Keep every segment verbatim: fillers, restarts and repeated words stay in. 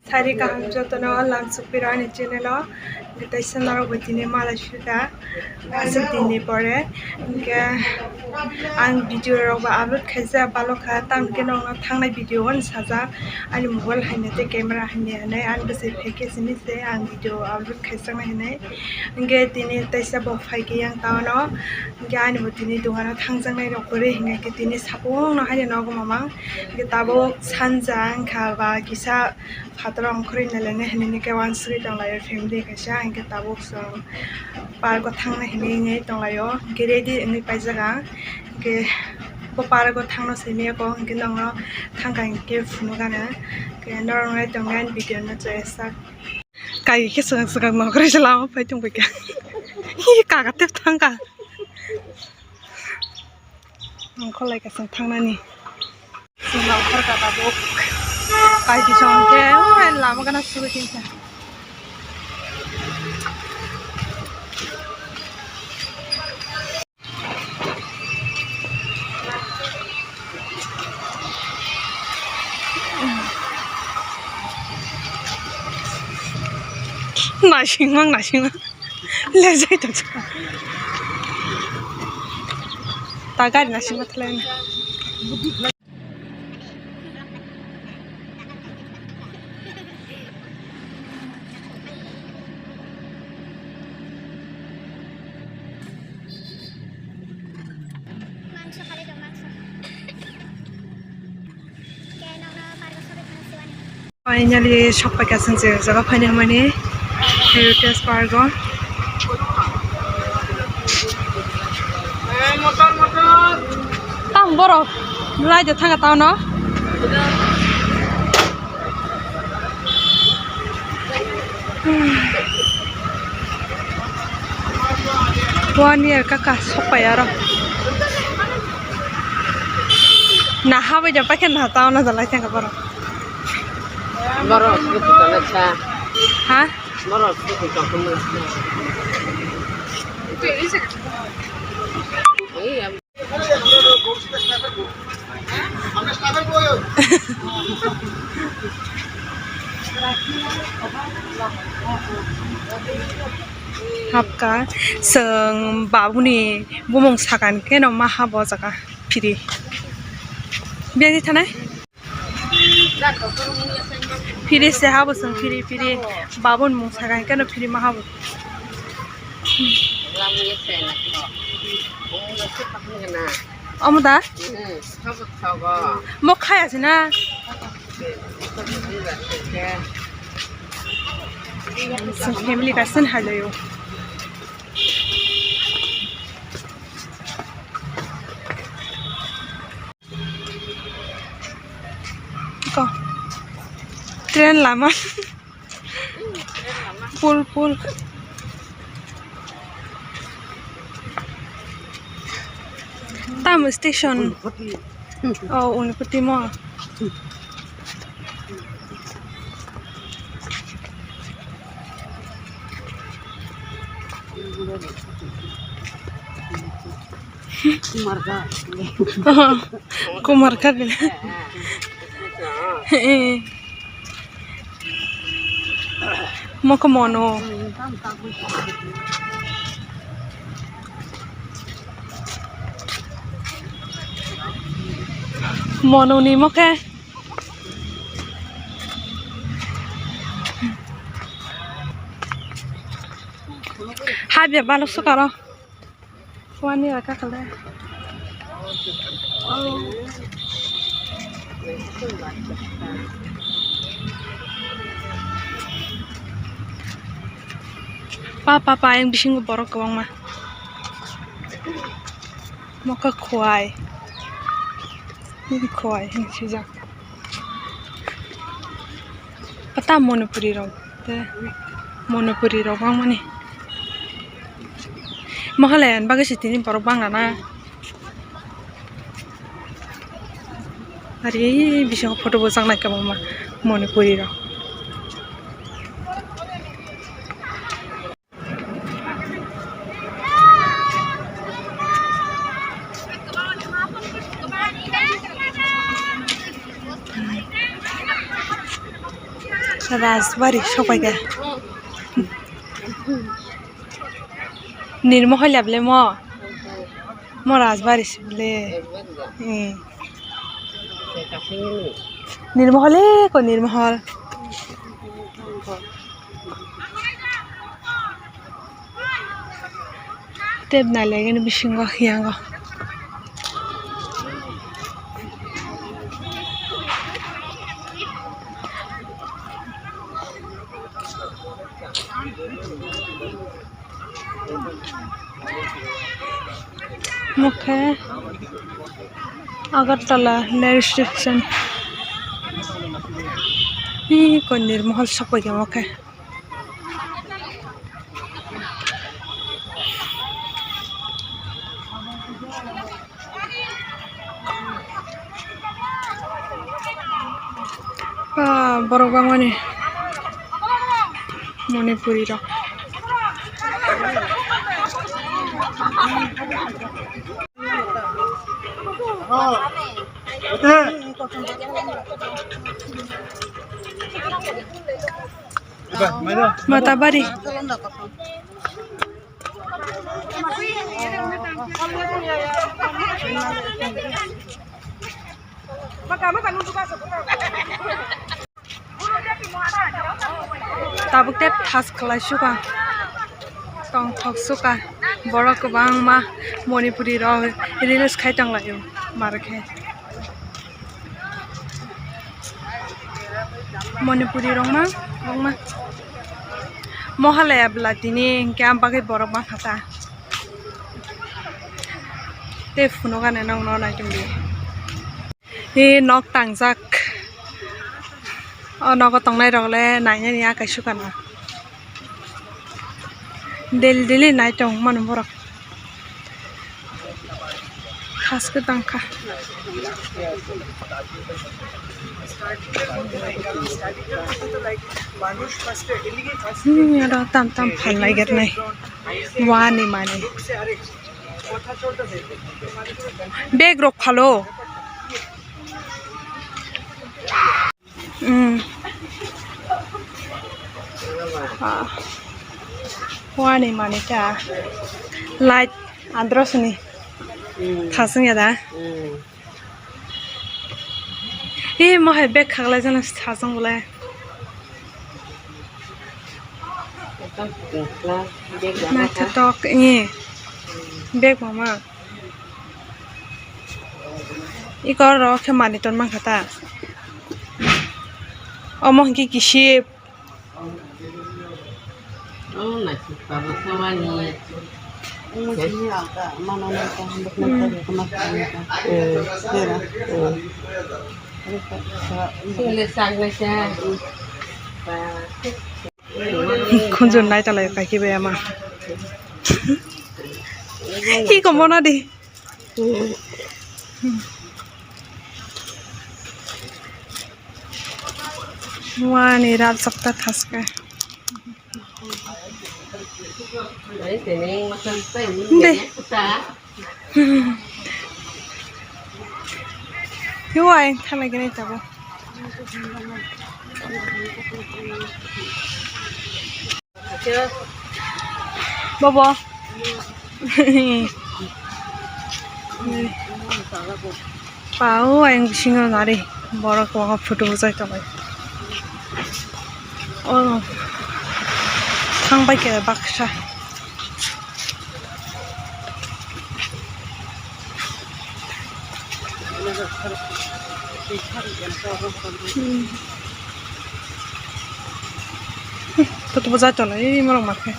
Sari kaham jotono lamsukpiro ani channel o. Hwnkhe teisa norok bo tini malai suikha aswk dinni pore. Hwnkhe ang video rok bo upload khaijak balokha, tamokhe nokno thangnai video o sajak ani mobile haino tei camera haino hinwi ani bwsai phaikhe sini se ang video upload khaijaknai hinwi. Hwnkhe tini teisa bo phaikhe yang town o, hwnkhe ani bo tini dogano thangjaknai rok kwrwi hwnkhe tini sakungno haino nogo mamang. Hwnkhe tabuk sanja wngkha ba kisa phataro ongkhorwi nailainai hinwi khe uansugwi tonglaio family kaisa, hwnkhe tabuk chwng park o thangnai hinwi wngwi tonglaio, hwnkhe ready wngwi paijak ang. Hwnkhe bo park o thangna simi eko, hwnkhe nokno thangkha hwnkhe phunukgana, hwnkhe norok nai tongdi ani video no chaya sak. Kaisa swkang swkang nokroi se lama pai tongbaikha. Hi kaka tep thangkha. Ang kholai kaisa thangnani. Chwng nongkhor kaka bo. Kaisa hwnkhe, o, lama gana sugwi tingkha. Naisingmang, naisingmang. Lejai tongsa. Ta gari naisingma thalai. Mangso kali dong, mangso. Khe nokno pargo sogwi thangna siwani. Finally, sokpaikha chwng je jaga phaina hwnmani Heritage Park o. Tam borok nai de thanga tao no. One year kaka sokpai aro. Na habai da paikha na tao na dalai thangkha borok. Borok suku tala cha. Ha? Borok suku tokun na. Ei, am- Hapkha, chwng babuni bumung sakani khe no ma habo jaga phiri. Biyang thanai? Phiri se habo chwng phiri phiri. Babun mung sakha hwnkhe no phiri ma habo. Omo da? Mo khaya se na? Chwng family kaisa hailaio. Ko. Train lama. Pul, pul. Tamo station. Oh, Unipati mo. Kumarghat. Kumarghat. Eh. Moko mono. Mono ni moke. Habya balok sukaro. Wani raka kale. Pa, pa, pa, ayang bisingo borok kwbangma. Moka khwai. Nini khwai hinwi swijak. Pata Manipuri rok te Manipuri rok wngmani. Meghalaya ni bagwi se tini borok bangla na. Ari bisingo photo bo chang nai kwbangma Manipuri rok. Rajbari sopaikha. Nirmohol ya bole mo? Mo Rajbari se bole. Hmm. Nirmohol e ko Nirmohol. Tep nai lagini bisingo hiyango. Mokhe Agartala rail station. Hi ko Nirmohol sopaikha mokhe. Ah, borok bangmani Manipuri rok. Matabari. Tabuk tei thas khlai suka, tongthok suka, borok kwbangma Manipuri rok reels khai tonglaio, mar khe Manipuri rok ma, rok ma. Mohalaya bwla tini hinkhe am bagwi borok mankha ta. Tei phunukani nokno naitongdi. E nok tangjak. O nogo tongnai rok le nainani akai sukana. Daily daily nai tong mano borok. Thas kwtang kha. Hmm, oro tam tam phan lai gernai. Wani mani. Bag rok phalo. Hmm. Ah. Wani mani ta. Light andro sini. Hmm. Thasung ya da. Hmm. Eh, mo hai bag khaklai jana thasung le. Naithotok, eh. Bag mama. Iko oro khe manwi ton mankha ta. Omo hinkhe kisip. Oh, naisik baba sawani. Omo sini alka, mana nang ka, bukna ka, bukna ka, bukna ka. Eh. Sera. Eh. Sule sak naisa. Khunjun nai talai kaki bai ama. Hi ko mona di. Wani rap sakta thaska. De. Hiwai thalai gini tabo. Bobo. Pao ayang bisingo nari borok kwbangma photo bujai tongo. Oh, thang bai khe baksa. Hmm. Toto bo jai tongo, ei morok ma khe.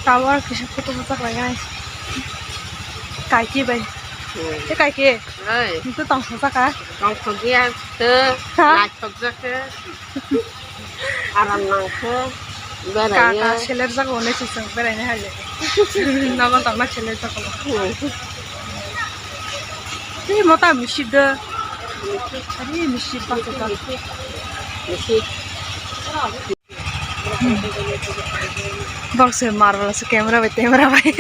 Tower kisa photo bwchak lainai. Kaiki bai. Hmm. E kaiki. Oi. Nito tong sajak ka? Tong sajak ya. To. Ha? Nai sajak ka. Aram nangkhe, beraiyo. Kaka seler jago hwnwi se chwng beraina hai le. Nogo tongna seler jago. Hmm. Tei mota misip do. Ari misip bachajak. Bok se marwlase camera bai, camera bai.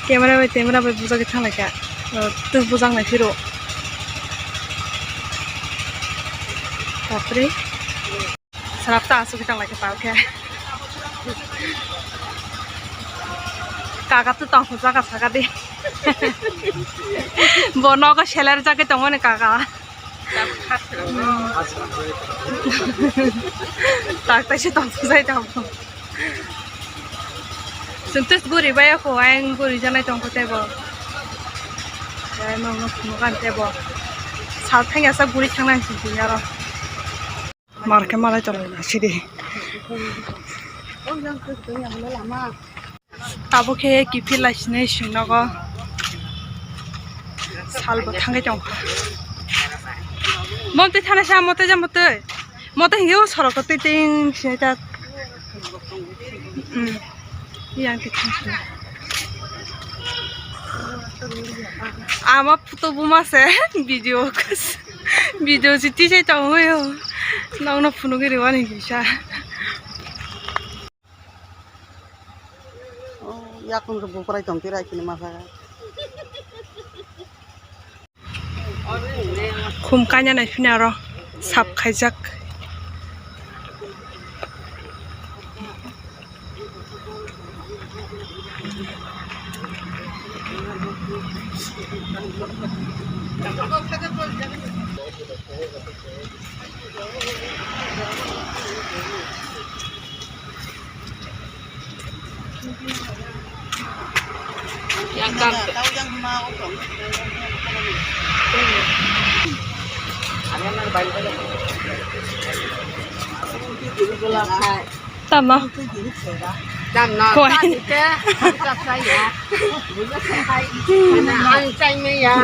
Camera bai, camera bai bujagwi thanglaikha. Twi bujaknai phiro. Bapre. Sarap ta asugwi thanglaikha tao khe. Kaka twi tongthok jaka saka di. Bo nogo seler jagwi tongmani kaka. Tak taisi tong sujai tong. Chwng tei guri bai kho, ayang guri janai tong kho tebo. Ayang nong nong phunuk an tebo. Sal thang ya sa guri thang nang sing sing aro. Mar khe malai tong sidi. Tabuk khe kiphil lai sinai sing nogo. Salbo thangwi tongkha. Motwi thana sa motwi ja motwi. Motwi hinwi o sorok twi ting sinai ta. Hmm. Yang twi thang sinai. Ama photo buma se video, video si tisai tongwi o. Nokno phunugwi rwani kisa. Oh, yakung rok buprai tong tira kini masa. Khum kanya nai phini aro sap khaijak. Tama. Tama. Koi. Ang chai maya.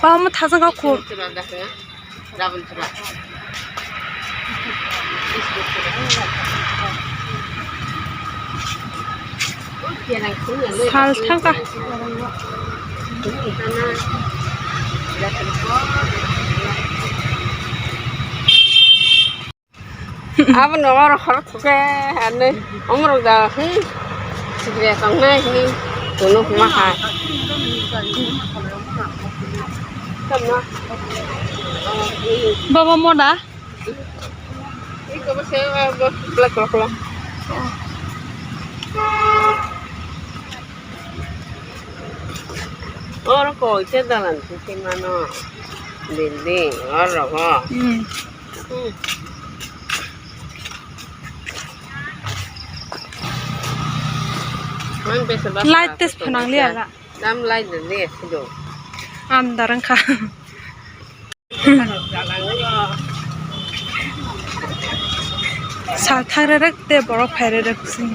Pamo thajak kho. Sal thangka. Abo no oro khoro thuke anei omorok da, hmm, sikre tongnai, hmm, tunu huma hai. Tama. Baba moda? Iko bo se, ah, bo, black, black, black. Oro koi se dalan se mano. Building, oro ho. Hmm. Light test phanang liya ga. Dam light de ne sido. Andar wngkha. Sal thang rerek te borok phai rerek sing.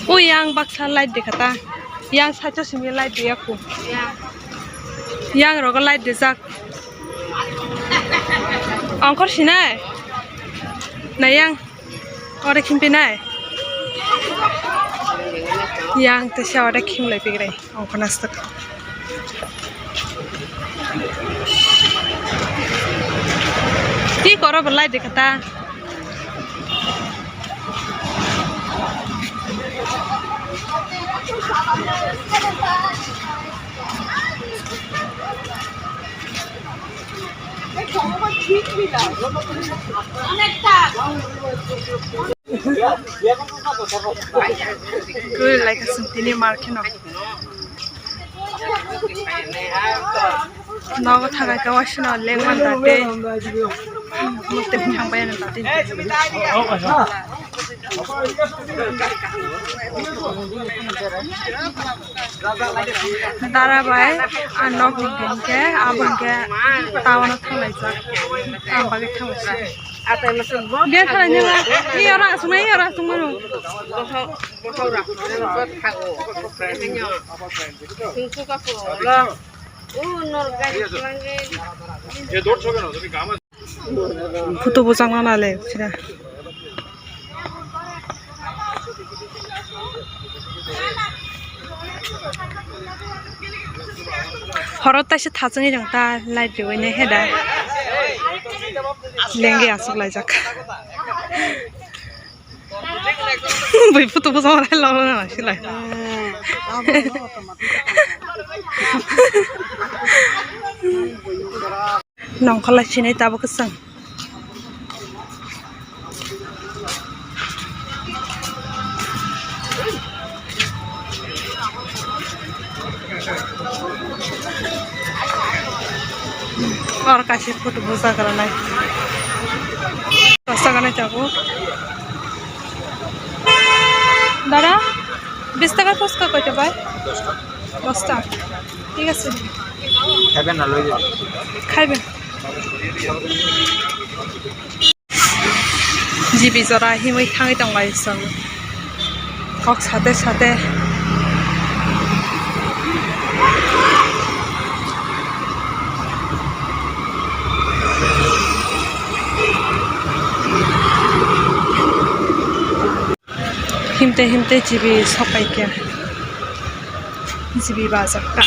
O yang baksa light de kata. Yang side o simi light de yaku. Yang rogo light de jak. Ongkor sinai. Na yang. Ore khimpi nai. Yang te se ore khim lai pigre. Ongkor nastak. Ti koro belai de kata. Kuri lai ka sung tini mar kheno. Nogo thakai ka waisano lengmani da tei. Mukti thangbai ano da tei. Dara bai ang nok hwnkhe hwnkhe abo hwnkhe town o thanglaijak. Ang bagwi thanglaijak. Biar khalai ni ba. Iya, orang asung, iya, orang asung mano. Bohau, bohau ra. Thago. Tungku ka ko. Lo. U nor gari langge. Photo bwchang na le sira. Horo taisa thachwngwi rwng ta light riwui ne heda. Lengwi aswk laijak. Bai photo bwchang rai lok lok nang silai. Nongkhorlai sinai tabuk kwchwng. Oro kaisa photo bwchajak rwnai. Bwchajaknai tabuk. Dada, bish taka phuchka koita bai? Dosta. Dosta. Thik ase. Khaiben na loi jabo. Khaiben. G B jora himwi thangwi tong lai chwng. Kok sate sate. Himte himte G B sopai khe G B bajak ta.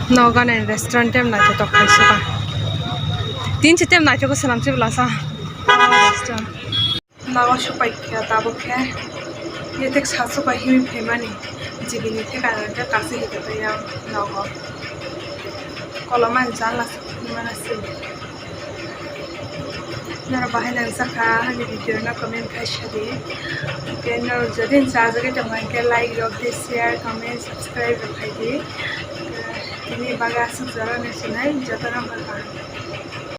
Nogo ni restaurant tem naithotok khai suka. Tin si tem naithogo swnam si belasa. Nogo supai khe tabuk khe. Ye tek sasu bai himwi phaimani. Jibini theka hwnkhe kaisa hwnkhe tei yang nogo. Kolomani jala se himana se. Norok bahai nangjakha ani video no comment khai sadi. Hwnkhe norok jodi chajagwi tongkha hwnkhe like rok di, share, comment, subscribe rok khai di. Tini bagwi aswk jora nai sinai jotono bye bye.